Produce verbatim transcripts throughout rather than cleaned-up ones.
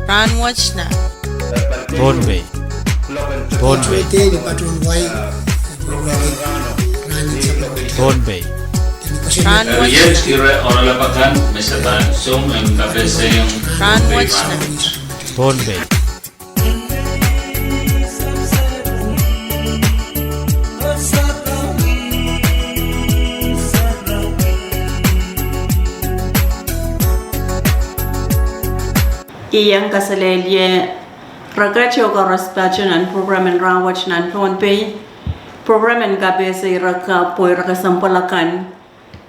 Rahnwet nan Pohnpei. Pohnpei. Pohnpei. Rahnwet nan Pohnpei. I iang kaselehlie reket oh koaros patoh nan program en Rahnwet nan Pohnpei. Program en kapehse ire kapw oh ire kesempwal akan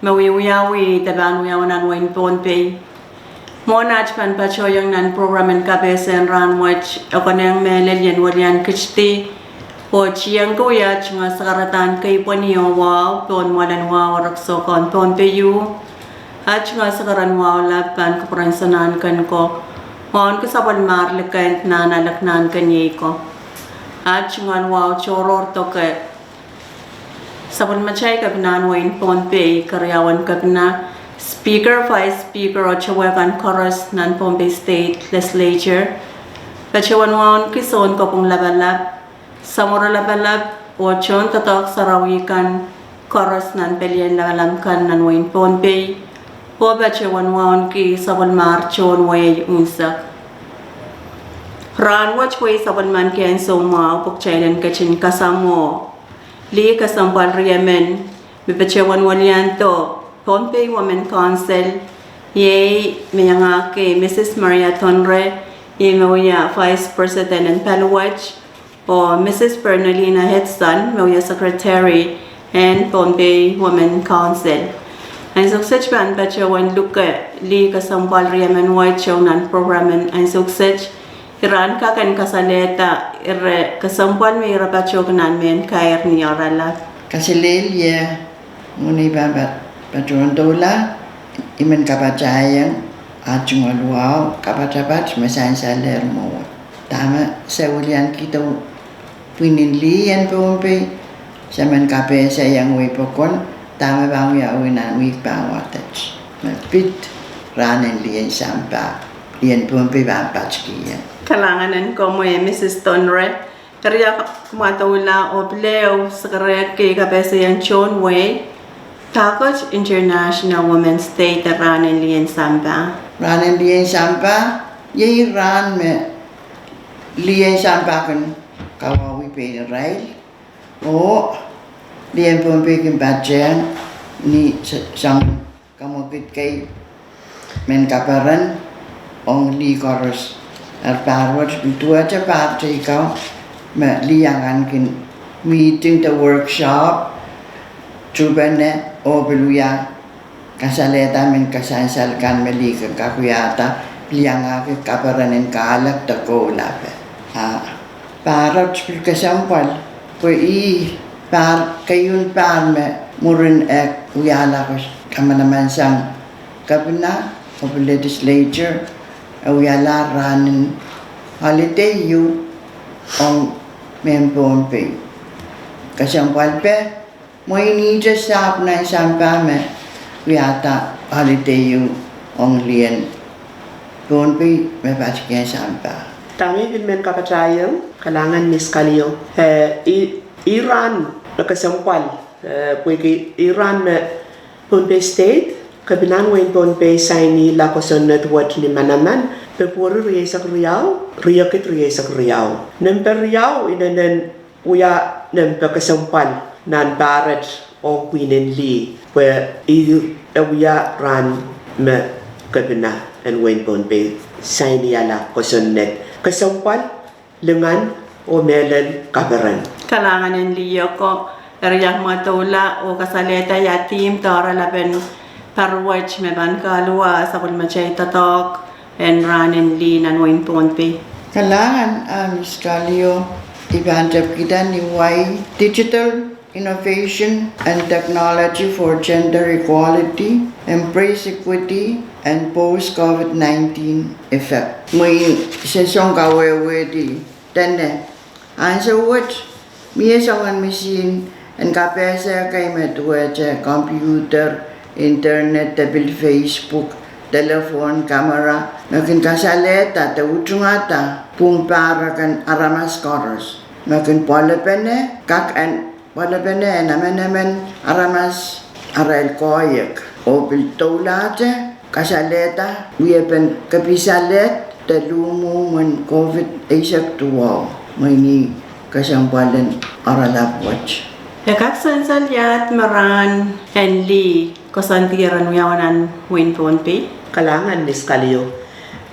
me wiewiawi de pahn wiawi nan wehin Pohnpei. Mwohn aht pahn patohiong nan program en kapehse en rahnwet, e konehng mehlel ien welian kitidi oh tiengki wia aht tungoal sakaradahn keipweni oh wahu pohn mwoalen wahu erekiso kan Pohnpei ieu. Aht tungoal sakaradan wahu lap pahn kupwuren Sohn Ahnken ko, wauneki sapwellimar likend nan alek Nahnken iei ko. Aht tungoal wahu tohrohr doke sapwellimatail kepinahn wehin Pohnpei, keriaun kepina, Speaker, Vice Speaker oh towe kan koaros nan Pohnpei State Legislature, patohwan wauneki sounkopwung lapalap, samworo lapalap oh tohn doadoahk sarawi kan koaros nan pelien lamalam kan nan wehin Pohnpei, oh patohwan wauneki sapwellimar tohn wehi unsek. Rahnwet wehi sapwellimanki ansou mwahu pwe kitail en ketin kasamwo lih kesempwal riemen me patohwan weliandi Pohnpei Women Council, iei me iangahki Mrs Maria Tonre, ih me wia Vice President en paliwet, oh Mrs Bernalina Edson me wia Secretary en Pohnpei Women Council. Ansou kiset pahn patohwan luke lih kesempwal riemen wet nan program en ansou kiset. Ira en kak en kasalehda ire kesempwal me ira patohki nan mehn kair ni oaralap. Kaselehlie, mwohn ei pahn patohwan doula, I men kapatahiong aht tungoal wahu kapatapat me sansalehr mwowe. Dahme se weliankihdo pwihnen lih en Pohnpei, se men kapehsehiong wehi pokon dahme pahn wiawi nan wihk pahn wadek me pid rahn en lih en sampah, lih en Pohnpei pahn patkihong. Kalahngan en komwi Mrs Tonre. Eri ia mwadoula oh pil ehu sakarehki kapehsehiong tohn wehi dahkot International Women's Day de rahn en lih en sampah? Rahn en lih en sampah iei rahn me lih en sampah kin kawauwih pein irail, oh lih en Pohnpei kin patehng ni soangen kamwekid kei men kaperen ong lih koaros. Eri pahr wet pil duwehte pahr teikan me lih akan kin meeting de workshop, tuhpene oh pil wia kasalehda mehn kasansal kan me lih kin kak wiahda, pil iangahki kaperen en kahlek de koulape. A pahr wet pil kesempwal pwe ih pahr, keieun pahr me mwurin e wiahla kamanaman sang kepina oh pil legislature, e wialahr rahn en holiday ieu ong mehn Pohnpei. Kesempwalpe, mwein ihte sahpw nan sampah me wiahda holiday ieu ong lih en Pohnpei me patikihong sampah. Dahme I pil men kapatahiong, kalahngan Miss Kalio, eh, ih rahn me kesempwal, eh, pwehki ih rahn me Pohnpei State, kepinahn wehin Pohnpei sainihla kosonned wet ni manaman Pepweri rieisek riau, riekid rieisek riau. Nempe riau inenen wia nempe kesempwal nan pahret ong pwihnen lih pwe ih e wia rahn me kepina en wehin Pohnpei sainihala kosonned. Kesempwal, lingan oh mehlel kaperen. Kalahngan en lih ko. Eri ia mwadoula oh kasalehda ia theme de oaralapen pahr wet me pahn kahluwa sapwellimatail doadoahk en rahn en lih nan wehin Pohnpei? Kalahngan, ah, Miss Kalio, I pahn tepkihda ni wai Digital Innovation and Technology for Gender Equality, Embrace Equity and Post-COVID nineteen Effect. Mwein se song kawehwehdi dene ansou wet mie soangen misihn en kapehse kei me duwehte computer, internet de pil Facebook, telephone camera, me kin kasalehda de utungada pwung pahr akan aramas koaros, me kin pwoalepene, kak en pwoalepene en emenemen aramas arail koahiek, oh pil doulahte kasalehda wiepen kepisaled de luhmwuhmw en COVID eisek duwau, mwein ih kesempwal en oaralap wet. E kak sansal iahd me rahn en lih koasoandi iren wiawi nan wehin Pohnpei? Kalahngan Miss Kalio.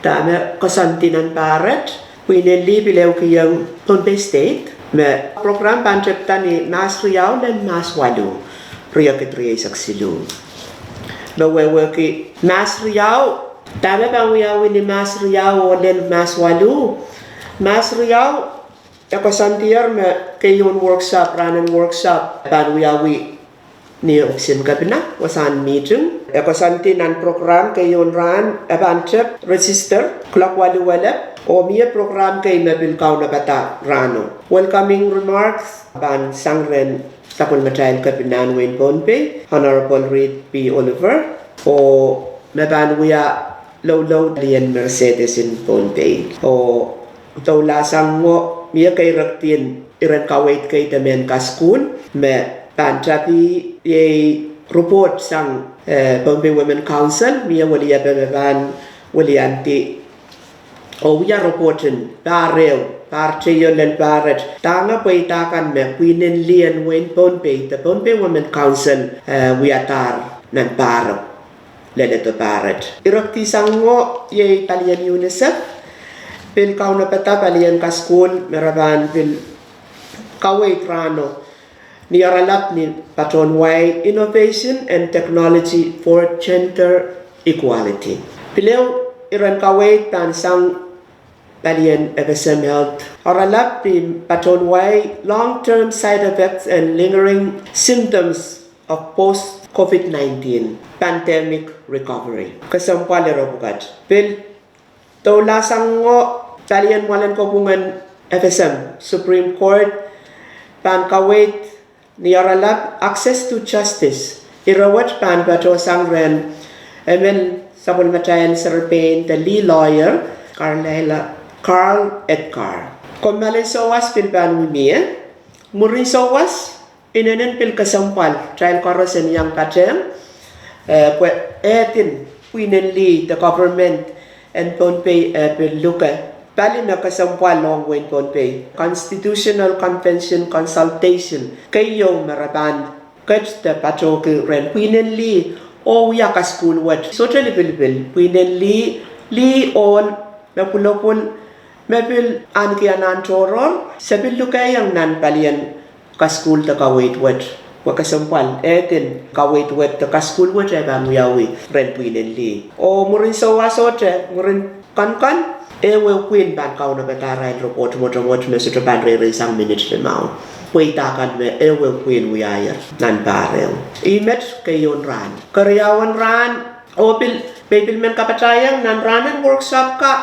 Dahme koasoandi nan pahr et, pwihn en lih pil ehukihong Pohnpei State me program pahn tepda ni Mahs riau lel Mahs waluh, riekid rieisek siluh. Me wehwehki Mahs riau, dahme pahn wiawi ni Mahs riau oh lel Mahs waluh? Mahs riau, e koasoandier me keieun workshop, rahnen workshop pahn wiawi ni opisin kepina, wasahn mihting. E koasoandi nan program keieun rahn, e pahn tep register kuloak waluh welep, oh mie program kei me pil kaunopada rahno. Welcoming remarks pahn sang rehn sapwellimatail kepina en wehin Pohnpei, Honorable Reed P. Oliver, oh me pahn wia loulou lien Mercedes en Pohnpei, oh doulahsango mie keirekdin iren kaweid kei de mehn kasukuhl me pahn tapi iei report sang, eh, Pohnpei Women Council, mie weliepe me pahn weliandi oh wia report en pahr ehu, pahr teio lel pahr et, dahme pweida kan me pwihn en lih en wehin Pohnpei de Pohnpei Women Council, eh, wiadahr nan pahro lel edo pahr et. Irekdihsango iei palien UNICEF pil kaunopada palien kasukuhl me re pahn pil kaweid rahno ni oaralap ni patohwan wai Innovation and Technology for Gender Equality. Pil ehu iren kaweid pahn sang palien FSM Health, oaralap ni patohwan wai Long-Term Side Effects and Lingering Symptoms of Post-COVID nineteen Pandemic Recovery. Kesempwal ire pwukat. Pil doulahsango palien mwoalen kopwung en FSM, Supreme Court pahn kaweid ni oaralap Access to Justice. Ire wet pahn patohsang rehn emen sapwellimatail serepein de lih lawyer, Carl Edgar. Kommoalen souwas pil pahn mie. Mwurin souwas, inenen pil kesempwal kitail koaros en iang patehng, eh, pwe ehdin pwihn en lih de government en Pohnpei, eh, pil luke pali me kesempwal ong wehin Pohnpei, constitutional convention consultation, keieu me re pahn ket de patohki rehn pwihn en lih oh wia kasukuhl wet. Sohte lipilipil, pwihn en lih, lih ohl me pwulopwul, me pil ahneki anahn tohrohr, se pil lukehiong nan palien kasukuhl de kaweid wet. Pwe kesempwal, ehdin kaweid wet de kasukuhl wet e pahn wiawi rehn pwihn en lih. Oh mwurin souwas sohte, mwurin konkon, ehuehu pwihn pahn kaunopada arail report mwotomwot me sohte pahn reireisang minit limau. Pweida kan me ehuehu pwihn wiahier nan pahr ehu. Ih met keieun rahn. Keriaun rahn, oh pil, me I pil men kapatahiong nan rahnen workshop ka,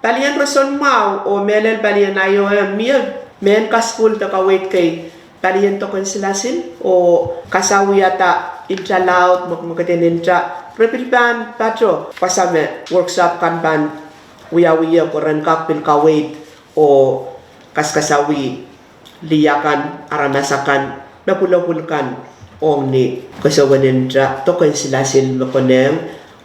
palien roson mwahu oh mehlel palien IOM, mie mehn kasukuhl de kaweid kei, palien doken silasil oh kasawiada nta laud, mwekmwekid en nta, re pil pahn pato wasa me workshop kan pahn wiawi ie pwe ren kak pil kaweid oh kaskasawih lih akan, aramas akan, me pwulopwul kan, ong ni koasoanen nta, doken silasil me konehng,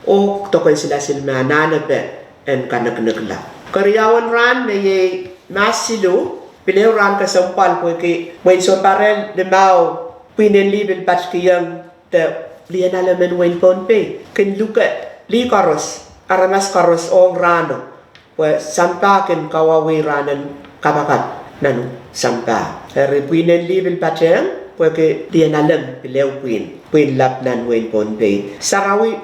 oh doken silasil me anahnepe en kanekenekla. Keriaun rahn me iei Mahs siluh, pil ehu rahn kesempwal pwehki mwein sounpar limau pwihn en lih pil patkihong de Lien Alemen wehin Pohnpei kin luke lih koaros, aramas koaros ong rahno, pwe sampah kin kawauwih rahnen kapakap nan sampah. Eri pwihn en lih pil patehng pwehki Lien Alem pil ehu pwihn, pwihn lap nan wehin Pohnpei. Sarawi,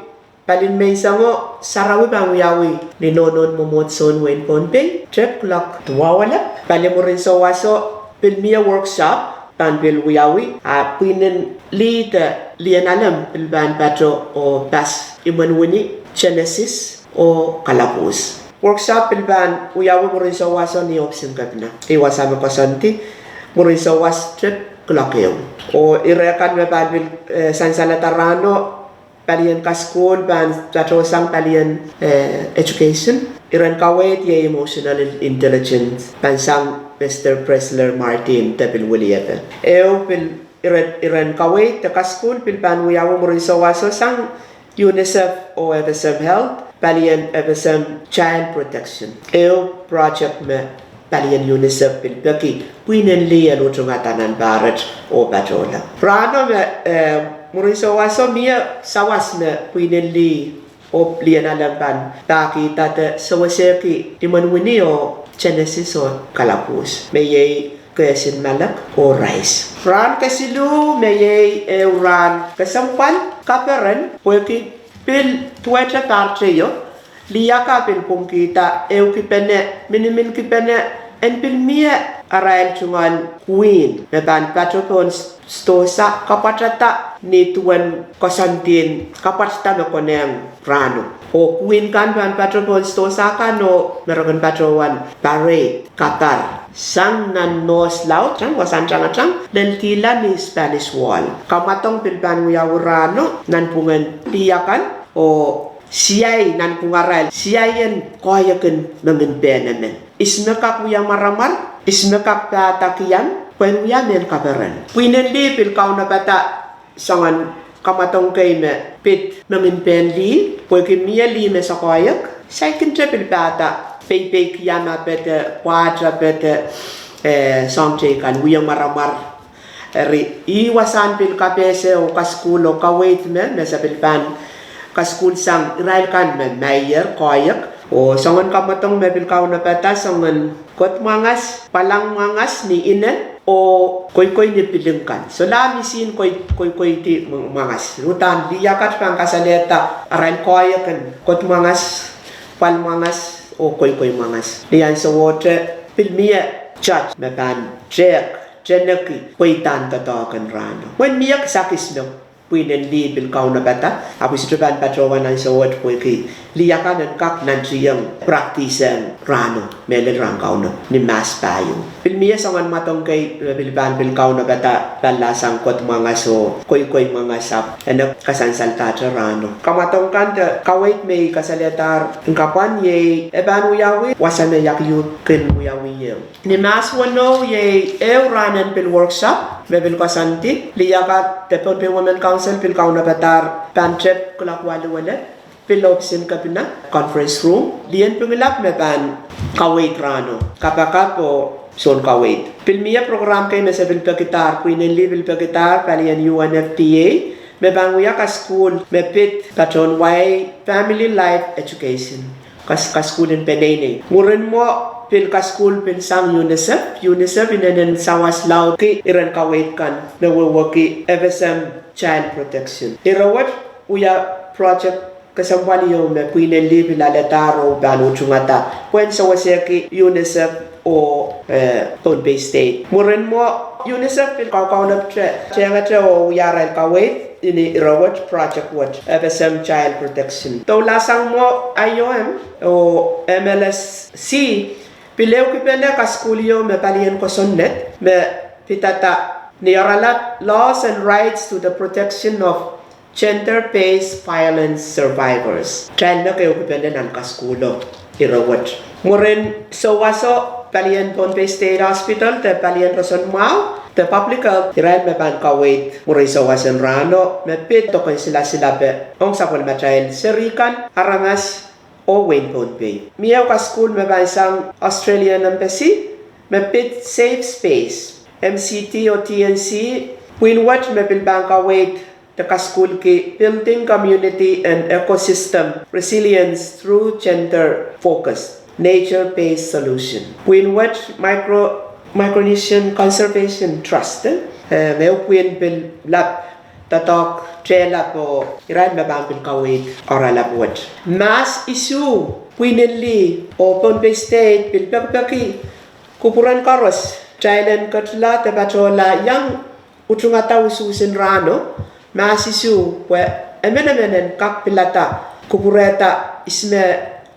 palien menseng o, sarawi pahn wiawi ni nohnohn mwomwohdiso en wehin Pohnpei, tep kuloak duwau elep. Pali mwurin souwaso pil mie workshop pahn pil wiawi, a pwihn en lih de Lien Alem pil pahn pato oh pas imwen wini, Genesis oh Kalapwuhs. Workshop pil pahn wiawi mwurin souwaso ni ohpisin kepina. Ih wasa me koasoandi, mwurin souwas tep kuloak ehu. Oh ire kan me pahn pil, eh, sansalada rahno, palien kasukuhl pahn patohsang palien, eh, education. Iren kaweid iei emotional intelligence, pahn sang Mister Presler Martin de pil wiliape. Ehu pil iren, iren kaweid de kasukuhl pil pahn wiawi mwurin souwaso sang UNICEF oh FSM Health, palien FSM Child Protection. Ehu project me palien UNICEF pil peki pwihn en lih en utungada nan pahr et oh patohla. Rahno me, eh, mwurin souwaso mie sawas me pwihn en lih oh lih en alem pahn pahkihda de sewesehki imwen wini oh Genesis oh Kalapwuhs, me iei kehsin malek oh rais. Rahn kesiluh me iei ehu rahn kesempwal kaperen, pwehki pil duwehte pahr teio, lih akan pil pwungkihda ehukipene, miniminkipene, en pil mie arail tungoal kwin me pahn pato pohn s-, sidohsa kapwatada ni duwen koasoandi en kapwatada me konehng rahno. Oh kwin kan pahn pato pohn sidohsa kan oh me re kin patohwan parade, kadar, sang nan mohs laud, sang wasan tangatang, lel dihla ni Spanish Wall. Kamwadong pil pahn wiawi rahno nanpwungen lih akan, oh siai nanpwungarail, siaien koahieken mengin pehn emen. Ihs me kak wia mwaramwar, ihs me kak pahda kian, pwehn wia mehn kaperen. Pwihn en lih pil kaunopada soangen kamwadong kei me pid mengin pehn lih, pwehki mie lih me sokoahiek, saikinte pil pahda, peipei kian ahpw de, pwahte ahpw de, eh, soahng teikan, wia mwaramwar. Eri, ih wasahn pil kapehse oh kasukuhl oh kaweid me, me se pil pahn kasukuhl sang irail kan me maier, koahiek, oh soangen kamwadong me pil kaunopada soangen kodmwangas, pwalang mwangas ni inel, oh koikoi ni piling kan. Solahr misihn koi-, koikoidi mw-, mwangas. Uhdahn lih akan pahn kasalehda arail koahiek en kodmwangas, pwal mwangas, oh koikoi mwangas. Ni ansowohte pil mie judge me pahn tehk, tehneki, pweidahn doadoahk en rahno. Mwein mie kisakis me pwihn en lih pil kaunopada, ahpw I sohte pahn patohwan ansou wet pwehki lih akan en kak nantihong practice-ehng rahno, mehlel rahn Kauno, ni mahs pahieu. Pil mie soangen mwadong kei me pil pahn pil kaunopada, pahn lahsang kodmwangas oh koikoi mwangas, ahpw e kasansalda rahno. Kamwadong kan de kaweid me I kasalehdahr en kapwan iei e pahn wiawi wasa me I akiuhkin wiawi ie. Ni mahs weneu iei ehu rahn en pil workshop me pil koasoandi, lih akan de Pohnpei Women Council pil kaunopadahr pahn tep kulak waluh ele, pil ohpis en kepina, conference room, lih en Pingelap me pahn kaweid rahno, kapakap oh sounkaweid. Pil mie program kei me se pil pekidahr, pwihn en lih pil pekidahr, palien U N F P A, me pahn wia kasukuhl me pid patohwan wai family life education. Kas-, kasukuhl en peneinei. Mwurin mwo pil kasukuhl pil sang UNICEF, UNICEF inenen sawas laudki iren kaweid kan me wehwehki F S M Child Protection. Ire wet wia project kesempwal ieu me pwihn en lih pil alehdahr oh pahn utungada pwehn sewesehki UNICEF oh, eh, Pohnpei State. Mwurin mwo UNICEF pil kaukaunop te-, tehngete oh wia arail kaweid ni ire wet project wet, F S M Child Protection. Doulahsang mwo I O M oh M L S C pil ehukipene kasukuhl ieu me palien kosonned me pidada ni oaralap Laws and Rights to the Protection of Gender-Based Violence Survivors. Kitail me ehukipene nan kasukuhlo ire wet. Mwurin souwaso, palien Pohnpei State Hospital de palien roson mwahu de Public Health irail me pahn kaweid mwurin souwas en rahno me pid doken silasilape ong sapwellimatail serihkan, aramas oh wehin Pohnpei. Mie ehu kasukuhl me pahn sang Australian Embassy me pid Safe Space, M C T oh T N C, pwihn wet me pil pahn kaweid de kasukuhlki Building Community and Ecosystem Resilience Through Gender-Focused Nature-Based Solution. Pwihn wet Micro-, Micronesian Conservation Trust, eh, me ehu pwihn pil lap doadoahk tehlap oh irail me pahn pil kaweid oaralap wet. Mahs isuh, pwihn en lih oh Pohnpei State pil pekipeki kupwuren koaros, kitail en ketila de patohla iang utungada usuhs en rahno, mahs isuh pwe emenemen en kak pilada kupwurehda ihs me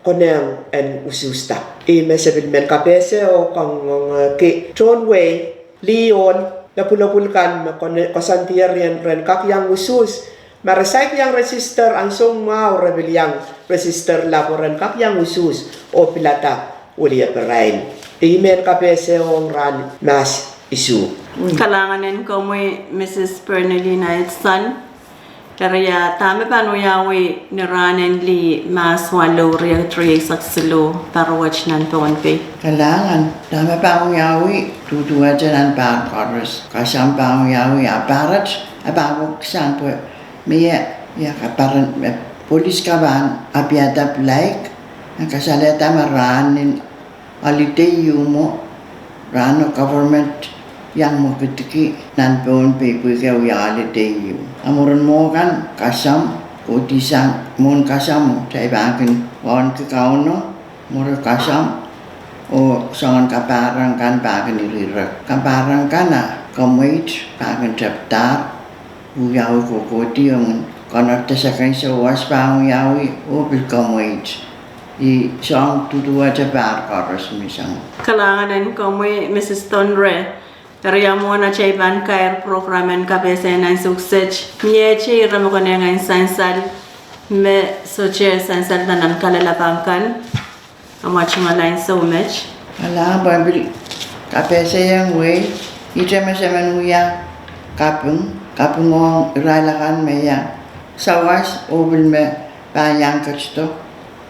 konehng en usuhsda. Ih me se pil men kapehse oh kangoangehki tohn wehi, lih ohl, lepwulopwul kan me koasoandier ren kak iang usuhs Ma re saik iang register, ansou mwahu re pil iang register lap oh ren kak iang usuhs oh pilada wilieperail. Ihme kapehse ong rahn mahs isuh. Kalahngan en komwi, Mrs Bernalina Edson. Eri ia dahme pahn wiawi ni rahn en lih mahs waluh, riekid rieisek siluh, pahr wet nan Pohnpei? Kalahngan, dahme pahn wiawi, duduwehte nan pahr koaros. Kasam pahn wiawi, a pahr et, a pahn wekisang pwe mie, ia ka pahn, me polis ka pahn appear-da pilaik, a kasalehda me rahn en holiday ieu mwo, rahno government iang mwekidki nan Pohnpei pwehki wia holiday ieu. A mwurin mwo kan kasam, kohdihsang mwohn kasam, kitail pahn kin wauneki Kauno, mwuri kasam, oh soangen kapahrek kan pahn kin irirek. Kapahrek kan a komweit pahn kin tepdahr, wiawi kohkohdi, ong konehng de seken sawas pahn wiawi oh pil komweit. Ih soang duduwehte pahr koaros misang. Kalahngan en komwi, Mrs Tonre. Eri ia mwohn atail pahn kair program en kapehse nan ansou kiset, miehte ire me konehng en sansal, me sohte sansalda nan kalelapak kan? Amwa tungoal ansou met. Kalahngan, pwehn pil kapehsehiong wehi, ihte me se men wia kaping, kapingohng irail akan me iang sawas oh pil me pahn iang ketido,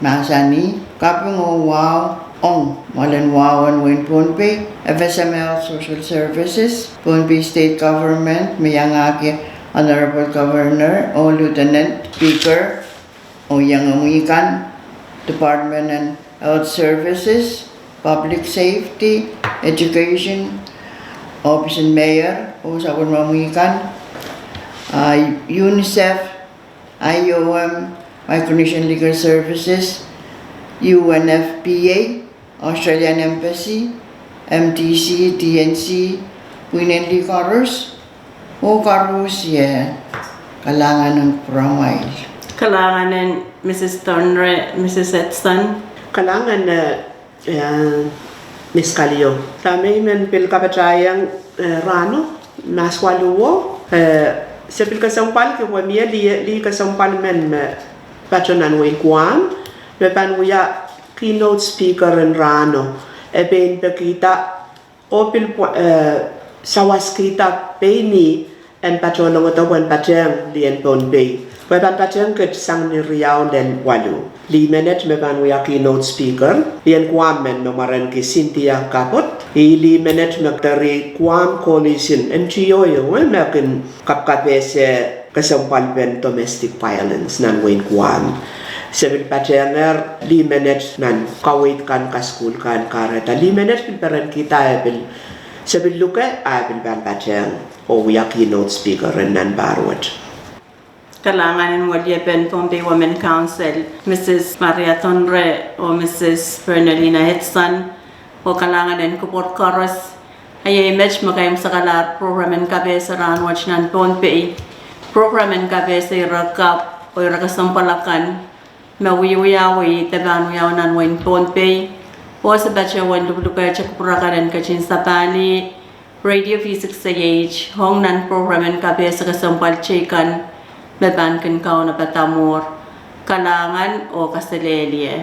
mahsanih, kaping oh wahu ong mwoalen wahu en wehin Pohnpei, FSML Social Services, Pohnpei State Government me iangahki Honorable Governor oh Lieutenant Speaker, oh iengomwi kan, Department en Health Services, Public Safety, Education, Ohpis en Mayor oh sapwellimomwi kan, a, UNICEF, IOM, Micronesian Legal Services, UNFPA, Australian Embassy, MTC, TNC, pwihn en lih koaros, oh koaros ie. Kalahngan en kupwuramwail. Kalahngan en Mrs Tonre, Mrs Edson. Kalahngan, eh, Mrs Kalio. Dahme I men pil kapatahiong, eh, rahno, mahs waluh, eh, se pil kesempwalki pwe mie lih, lih kesempwal men me pato nan wehin Guam, me pahn wia keynote speaker en rahno, e pein pekihda oh pil pwa-, eh, sawaskihda pein ih en patohlongodo pwehn patehng lih en Pohnpei. Pwe pahn patehng kit sang ni riau lel waluh. Lih menet me pahn wia keynote speaker, lih en Guam men me mwarenki Cynthia Kapot. Ih lih menet me dari Guam Coalition, NGO ieu, eh, me kin kapkapehse kesempwalpen domestic violence nan wehin Guam. Se pil patehngehr lih menet nan kaweid kan, kasukuhl kan, kahrehda lih menet pil perenkihda e pil, se pil luke a e pil pahn patehng oh wia keynote speaker en nan pahr wet. Kalahngan en weliepen Pohnpei Women Council, Mrs Maria Tonre oh Mrs Bernalina Edson, oh kalahngan en kupwur koaros. A iei met me kaimwisekalahr program en kapehse rahnwet nan Pohnpei. Program en kapehse ire kapw oh ire kesempwal akan me wiewiawi de pahn wiawi nan wehin Pohnpei, oh se patohwan lukelukehte kupwur akan en ketin sapahl Radio V six A H ong nan program en kapehse kesempwal teikan me pahn kin kaunopada mwuhr. Kalahngan oh kaselehlie.